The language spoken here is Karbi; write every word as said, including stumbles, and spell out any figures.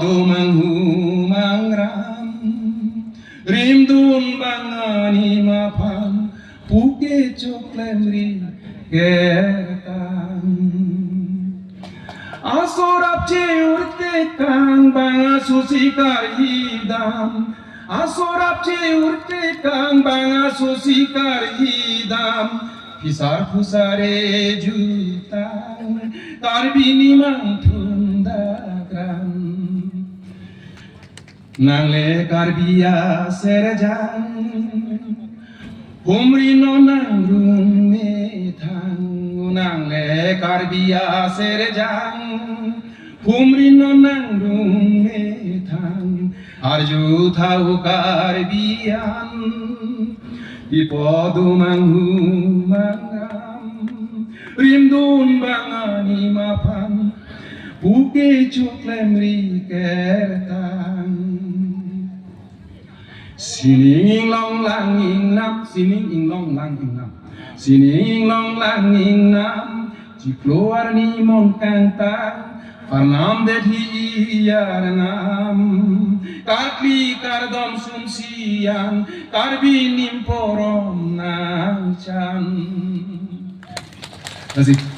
Manghu mangram, rimdun bang anim aphan, puke choklemri kertang. Asorap cheur tekang bang asusi karhidam, asorap cheur tekang bang asusi karhidam, phisar phusar ejutang, Karbi nimang thundakran. Nangle Karbi aserjang, humri non nangrung methang. Nangle Karbi aserjang, humri non nangrung methang. Arju tha o Karbi an, pi apot do manghu mangram, rimdun bang anim aphan, puke choklemri kertang. Sining inglong lang ingnam, sining inglong lang ingnam, sining inglong lang ingnam, chiklo arni mon kangtang, arnam det hi i arnam, karkli kardom sumsi an, Karbi nim porom nangchan. Asik.